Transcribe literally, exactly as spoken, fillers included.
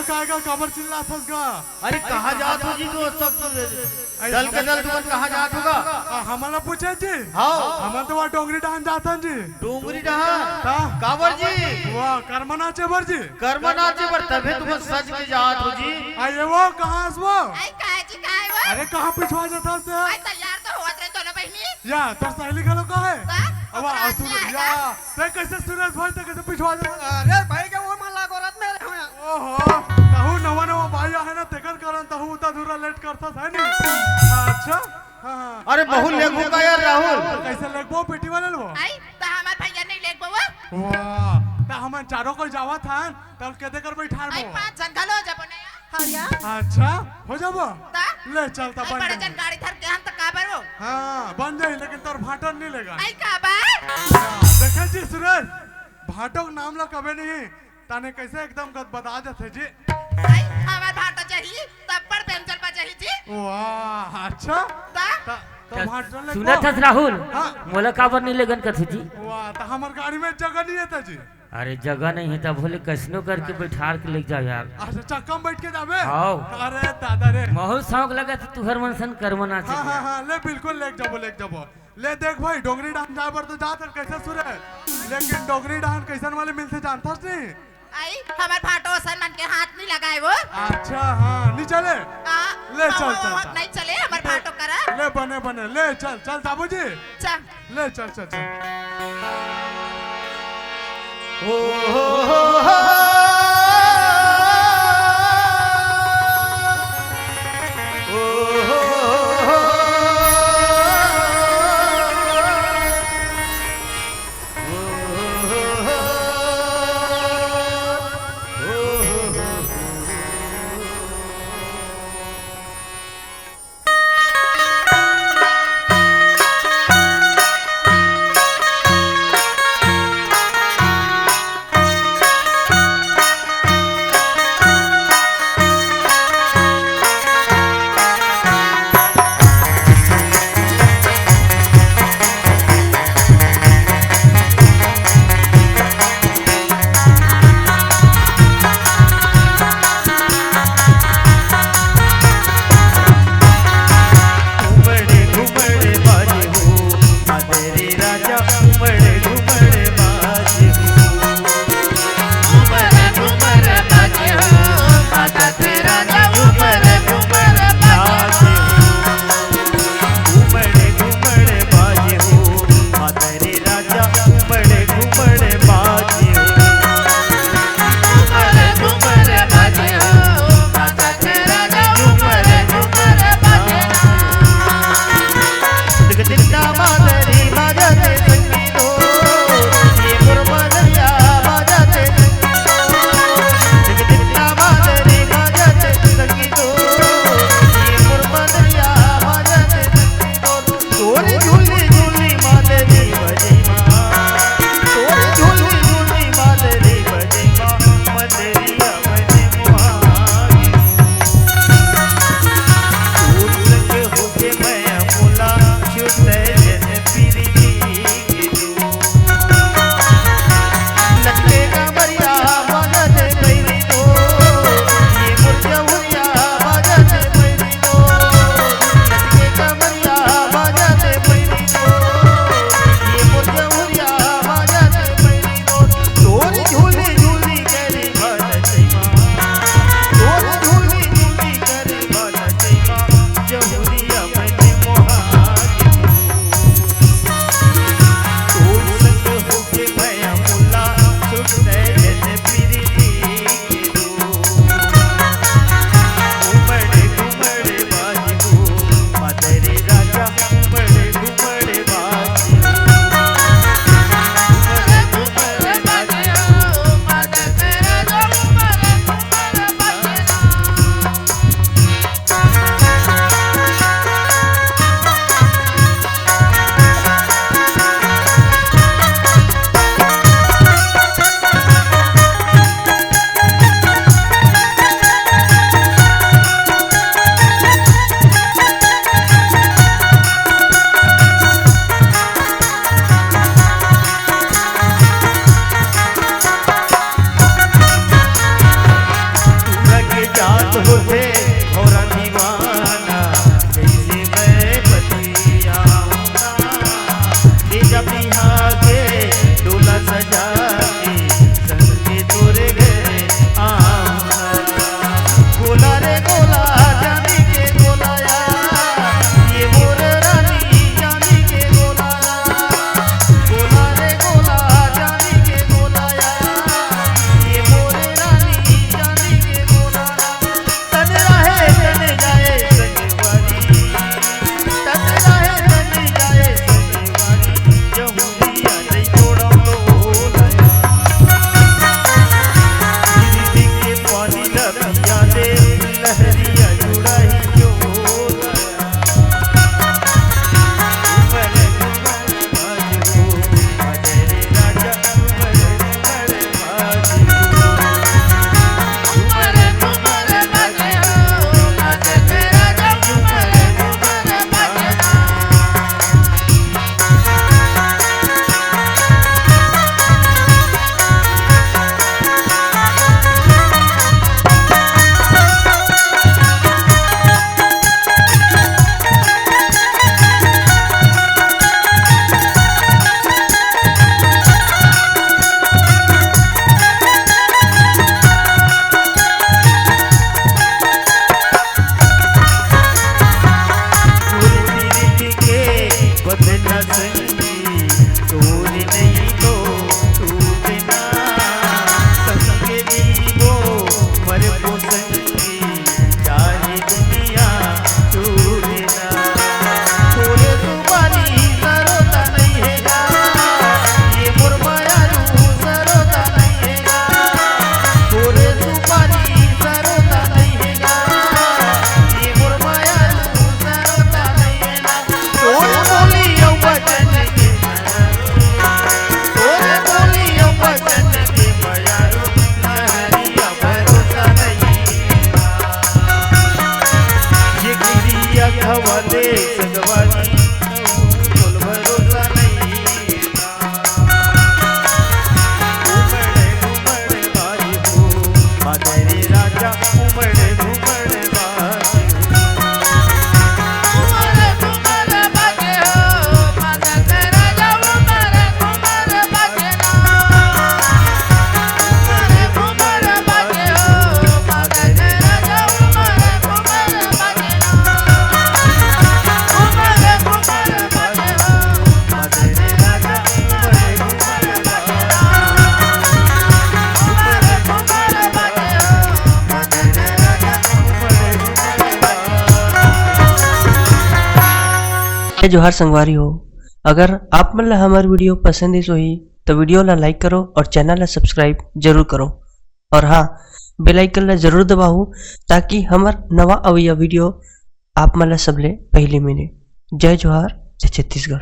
काय गा, काबर चिल्लाथस गा? अरे, कहाँ जात हो जी, दोस्त सब? अरे, दल के दल तुमन कहाँ जात हो गा? आ, हमन ला पूछे जी? हाँ। हमन तो वहाँ डोंगरी डहान जाथन जी। डोंगरी डहान? हाँ। काबर जी? वाह, कर्मा नाचे बर जी। कर्मा नाचे बर, तभे तुमन सज के जात हो जी। आ, ये वो, कहाँ हस वो? आई, काय जी, काय वो? अरे, कहाँ पिछवा जाथस ते? आई, तैयार तो होत रहे दोनों बहिनी। या, तोर सहेली घलो का है? का? अब ओकरा असुर, आसिया है या, का? ते कैसे सुरेश भाई, ते कैसे पिछवा जाथस? अरे भाई, के वो मन ला गोरत में रहे हैं। ओहो, तहू नवा नवा भाई आहे ना, तेकर कारण तहू उता दूरा लेट करथस, है नी? अच्छा, हाँ, हाँ। अरे, बहुत लेगबो का यार, राहुल? कैसे लेगबो, पेटी वाले लेबो? आई, त हमर भैया नहीं लेगबो वो। वाह, त हमन चारों कोई जावत हन, त केते कर बैठार आई, बो? पाँच झन घलो जबो ना यार। हाँ यार। अच्छा, हो जाबो? त? ले चल, त आई, बन बड़े जाही। जन गाड़ी धर के हन, त काबर वो? हाँ, बन जाही, लेकिन तोर भांटन नहीं लेगा। आई, काबर? देखे जी सुरेश, भांटो के नाम ला कबे नहीं ताने कैसे एकदम गदबदा जाथे जी। आई, हमर भांटो जाही, तब पर पेंचर पर जाही जी। वाह, अच्छा। त? त, त त भांटो ले सुनत हस राहुल? हाँ। मोला काबर नहीं लेगन कथे जी? वाह, त हमर गाड़ी में जगह नहीं है त जी। अरे, जगह नहीं है त भले कैसनो करके बैठार के ले जाओ यार। अच्छा, चक्का में बैठ के जाबे? हाँ। अरे दादा रे। महू शौक लगा त तुहर मन सन कर्मा नाचे हाँ, हाँ, हाँ, ले बिल्कुल ले जाबो, ले जाबो। ले देख भाई, डोंगरी डहान जाए बर तो जात हन, कैसे सुरे? लेकिन डोंगरी डहान कैसन वाले मिलथे जानथस नहीं? आई, हमर भांटो असन मन के हाथ नहीं लगाए वो। अच्छा, हाँ, नहीं चले? हाँ, ले चल, हाँ, चल, हाँ, चल। नहीं चले हमर ले, भांटो करा। ले बने, बने, ले चल, चल बाबूजी। चल। ले चल, चल, चल। बोलथे भौरा दीवाना, कइसे मैं बतियावंव ना। ले जा बिहा के डोला सजा के, संग में तोरे घरे आवंव ना। गोला रे गोला, चांदी के गोला यार, ये मोर रानी, चांदी के गोला यार। गोला रे गोला, चांदी के गोला यार, ये मोर रानी, चांदी के गोला यार। तन रहे तन जाए संगवारी, तन रहे तन जाए संगवारी, जहूरिया नइ तोड़ंव लोला। झिरझिर के पानी ल पिया दे, लहरिया जुड़ाही चोला। जय जोहार संगवारी हो, अगर आप मन ला हमर video पसंद आइस होही, तो video ला like करो और channel ला subscribe जरूर करो। और हाँ, bell icon ला जरूर दबाओ, ताकि हमर नवा अवइया video आप मन ला सबले पहली मिले। जय जोहार, जय छत्तीसगढ़।